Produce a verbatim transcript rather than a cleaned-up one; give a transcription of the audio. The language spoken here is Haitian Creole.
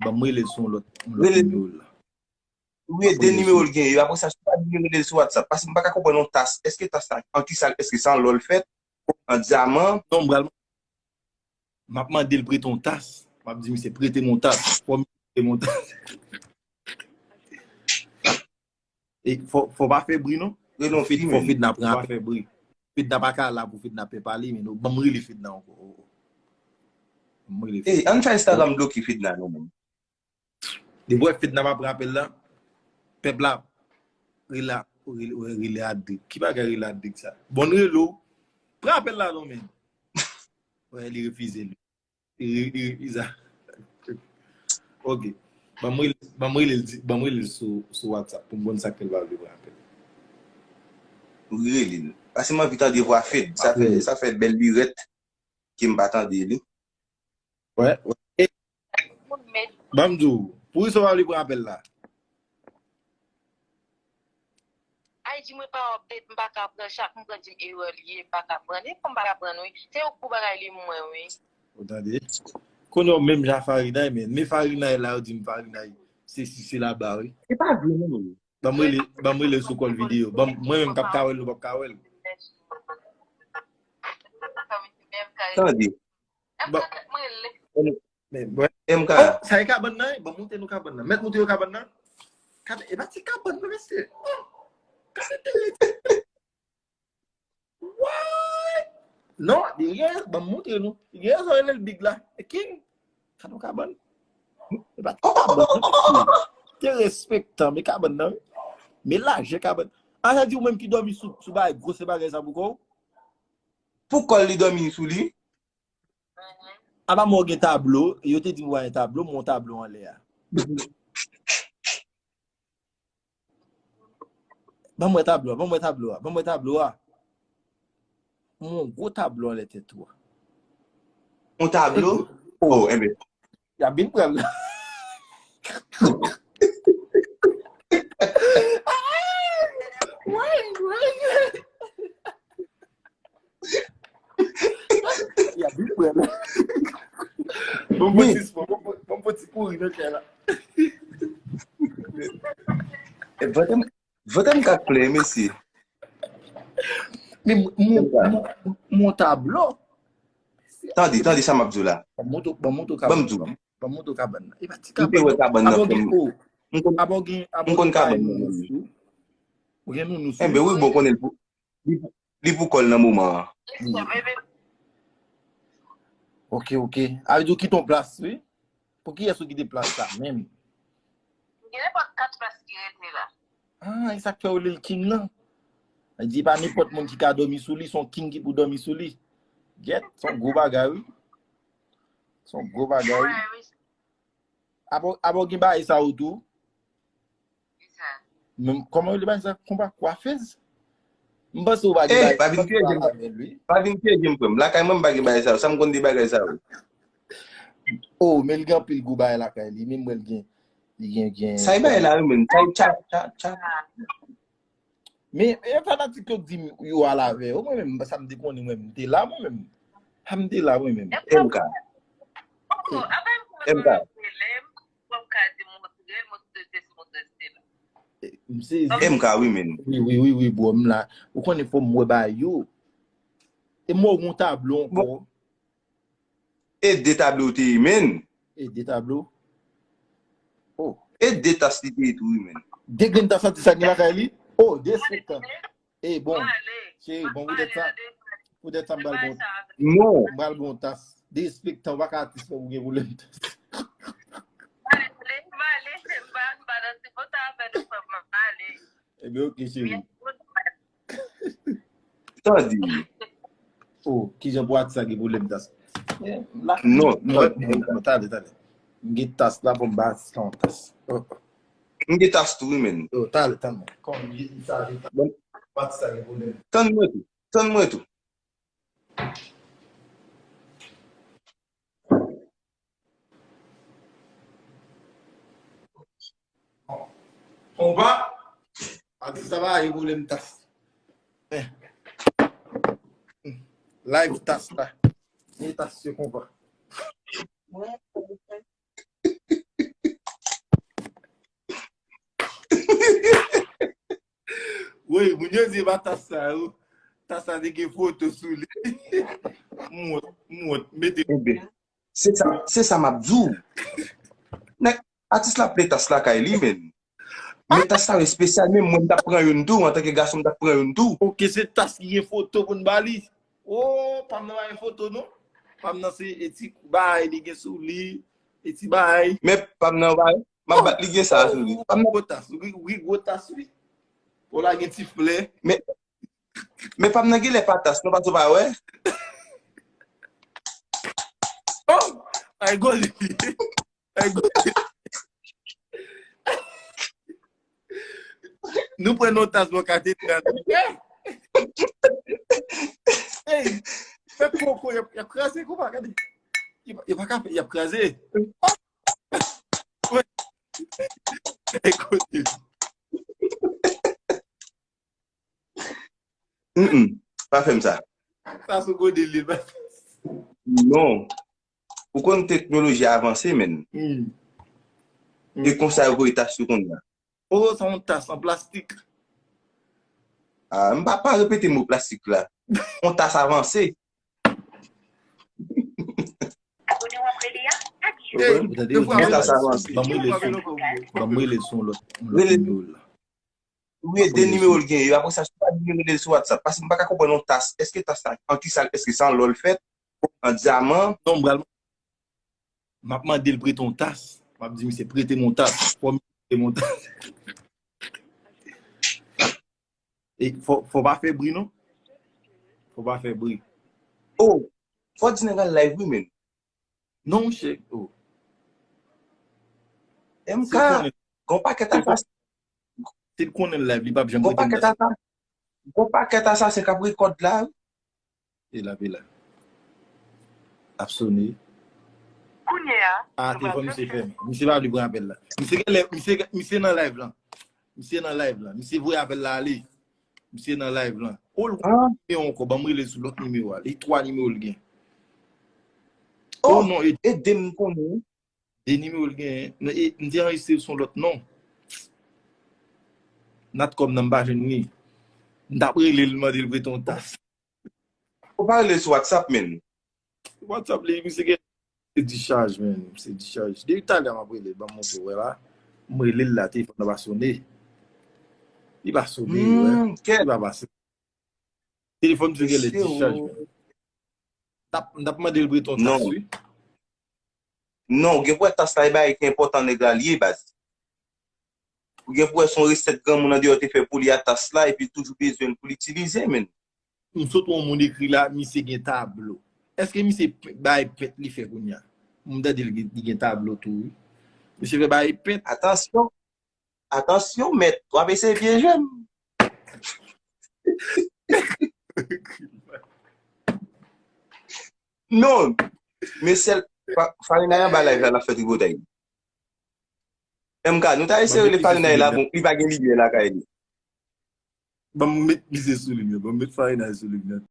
Ban m rele l sou yon lòt, yon lòt nimewo la. Wi, de nimewo l gen yo. Apre sa, si w pa vle rele l sou WhatsApp, paske m pa ka konprann yon tas. Èske tas la, an ki sa, èske se an lò l fèt? An dyaman? Non, m pral, m ap mande l prete yon tas. M ap di misye prete m yon tas. Fò misye prete m yon tas. E fò, fò pa fè bri non. Fò Fedna pran apèl. Fedna pa ka la pou Fedna pè pale, men ban m rele Fedna ankò. Ban m rele Fedna. Ey, ann fè Instagram bloke Fedna non, menm. Depi w wè Fedna pa pran apèl la, pèp la rele, rele, rele Adric. Ki bagay rele Adric sa? Bon, rele w. Pran apèl la non, men. Wè, li refize li. Li, li refize. Ok. Ban m rele, ban m rele l di, ban m rele l sou, sou WhatsApp pou m konn sa k fè l pa vle pran apèl. Rele l. Paske m anvi tande vwa Fed. Sa fè, sa fè bèl lirèt ke m pa tande li. Wè, wè. E, ban m di w, poukisa w pa vle pran apèl la? Ay, di mwen pa update, m pa ka pran chak, m pran di m erè li ye, m pa ka pran. E kòm m pa ka pran, wi. Se yon gwo bagay li mwen, wi. Ou tande? Kounye a menm jan Farinay, men. Men Farinay la, yo di m Farinay. Se si, se laba, wi. Se pa vre, non, non. Ban m rele, ban m rele sou kòl videyo. Ban m, mwen menm k ap ka wè l, nou p ap ka wè l. Tande. Ban, men, wè. M K. Oh, sa e kabann nan, wi. Ban m montre nou kabann nan. Mèt montre yo kabann nan. Kabann, e pa ti kabann nan, mesye. Oh, kabann tele. What? Non, li gen, ban m montre nou. Li gen rezon rele l Big la. E King. Gade yon kabann. E pa ti kabann, non, mesye. Derespektan, men kabann nan, wi. Men lajè kabann. A, sa di ou menm ki dòmi sou, sou bagay, gwosè bagay sa pou kò w? Pou kò l, li dòmi sou li? Apa mwen gen tablo, yo te di m w a gen tablo, m wè yon tablo anlè a. Ban m wè tablo a, ban m wè tablo a, ban m wè tablo a. M wè yon gwo tablo anlè tèt ou a. Yon tablo? Oh, enben. Y ap vin pran l. Y ap vin pran l. Bon, bon ti spò, bon, bon, bon, bon ti kouri nan kè la. E vant m, vant m ka klè, mesye. Men m, m, m, m, m wè yon tablo. Tande, tande sa m ap di w la. Ban m montre, ban m montre w kabann nan. Ban m di w. Ban m montre w kabann nan. E pa ti kabann non. M te wè kabann nan. Abo gen, o. M konn, abo gen, abo m konn gen kabann nan. Ou gen nounou sou. Enben wi, bon, konnen l pou, li pou, li pou kò l nan moman an. Wi. Ok, ok. A vle di w kite yon plas, wi. Pou kiyès ou kite plas la menm? Gen nenpòt kat plas ki rete la. Ah, e sa k fè yo rele l King nan. Li di pa nenpòt moun ki ka dòmi sou li, se yon King ki pou dòmi sou li. Gyèt, se yon gwo bagay, wi. Se yon gwo bagay, wi. Wi, wi. Apa w, apa w gen bagay sa yo tou? Kisa? Men, kòman yo rele bagay sa? Konpa, kwafèz? M panse w pa gen bagay, pa vin piyeje m, pa vin piyeje m, frè m. Lakay mwen, m pa gen bagay sa yo. Sa m konn de bagay sa yo? Oh, men li gen anpil gwo bagay lakay li. Men m wè l gen, li gen, gen. Sa e bagay la, wi, menm. Sa e tcha, tcha, tcha. Men, e fanatik yo k di m yo al avè yo. Mwen menm, sa m te konnen, mwen menm, m te la, mwen menm. Ha, m te la, mwen menm. M K. M K. M K, wi, men. Wi, wi, wi, wi, bro, m la. Ou konnen fò m wè bagay yo. E m wè w gon tablo ankò. E de tablo te ye, menn. E de tablo? Oh. E de tas li te ye tou, wi, menn. De grenn tas atis la gen lakay li? Oh, derespektan. E bon, cheri, bon, poutèt sa, poutèt sa m pral bon. Non. M pral bon tas. Derespektan, w pa ka atis fò ou gen pwoblèm tas. Ebyen, oke, cheri. Tande. Oh, kijan pou atis la gen pwoblèm tas? Non, non, non, talè, talè. M gen tas la pou m ba atis la yon tas. Oh. M gen tas tou, wi, menn. Oh, talè, talè. Kòm m gen sa, gen tas. Bon. Pou atis la gen pwoblèm. Tann mwen tou. Tann mwen tou. Konpa, atis la pa gen pwoblèm tas. Eh. Live tas la. Gen tas se konpa. Wi, moun yo di pa tas sa yo. Tas sa te gen foto sou li. M wont, m wont, mete. Ebyen, se sa, se sa m ap di w. Nèg, atis la ap vle tas lakay li, men. Men tas sa yo espesyal, men mwen m t ap pran youn tou, antanke gason m t ap pran youn tou. Ok, se tas ki gen foto pou n ba li. Oh, pa m nan bay foto non. Pa m nan se e ti bagay li gen sou li, e ti bagay. Men pa m nan bay, m ap bat li gen sa sou li. Pa m nan gwo tas, wi, wi, gwo tas, wi. Pou la gen ti flè. Men, men pa m nan genlè pa tas, non, paske w pa wè. Oh, ay gwo li. Ay gwo li. Nou pran yon tas bò katedral. Hey, fè koko, y ap, y ap kraze konpa, gade. Y ap, y ap kraze. Ekoute. Mm, mm. Pa fè m sa. Sa sou gode li. Non. Ou konn teknoloji avanse, men. Mm. E konsa yo voye tas yo konnya. Oh, sa yon tas an plastik. Ah, m pa pa repete mo plastik la. Yon tas avanse. Abone w ap rele a? Yon tas avanse. Ban m rele sou yon lòt nimewo la. Wi, de nimewo l gen yo. Apre sa, si w pa vle rele l sou WhatsApp, paske m pa ka konprann yon tas. Èske tas la, an ki sa, èske se an lò l fèt? An dyaman? Non, m pral. M ap mande l prete yon tas. M ap di misye prete m yon tas. Fò misye prete m yon tas. E fò, fò pa fè bri non. Fò pa fè bri. Oh, fò di nèg al live wi, men. Non, monchè. Oh. M K, gon pakèt atas. Si l konnen live, li p ap janm Gon pakèt atas. Gon pakèt asasen k ap rekòd la. E la, e la. Ap sone. Kounye a. Ah, telefòn misye fèmen. Misye pa vle pran apèl la. Misye genlè, misye, misye nan live lan. Misye nan live lan. Misye voye apèl la ale. Misye nan live lan. Oh, l gen yon ankò. Ban m rele sou lòt nimewo a. Li twa nimewo l gen. Oh, non, e de m konnen. De nimewo l genyen. Non, e, m te anrejistre l sou lòt non. Natcom nan m pa jwenn li. M t ap rele l mande l prete yon tas. Ou pa rele l sou WhatsApp, men. WhatsApp li, misye gen se dichaj, men. Se dichaj. Depi talè m ap rele l, ban m montre w la. M rele l la, telefòn nan pa sone. Li pa sone, wè. Li pa pase. Telefòn misye gen lè dichaj, men. M t ap mande l prete yon tas, wi. Non, ou gen pou wè tas la e bagay ki enpòtan nèg la li ye, baz. Ou gen pou wè se yon resèt granmoun andeyò te fè pou li a tas la, epi l toujou bezwen l pou l itilize, men. M sot wè yon moun ekri la, misye gen tablo. Èske misye bay pent li fè kounye a? M tande li gen tablo tou, wi. Misye fè bay pent. Atansyon. Atansyon, mèt. W ap eseye pyeje m. Non. Men sèl Farinay anba live la, l ap fè tripotay. M K, nou ta eseye rele Farinay la, bon, li pa gen limyè lakay li. Ban m met misye sou limyè. Ban m met Farinay sou limyè.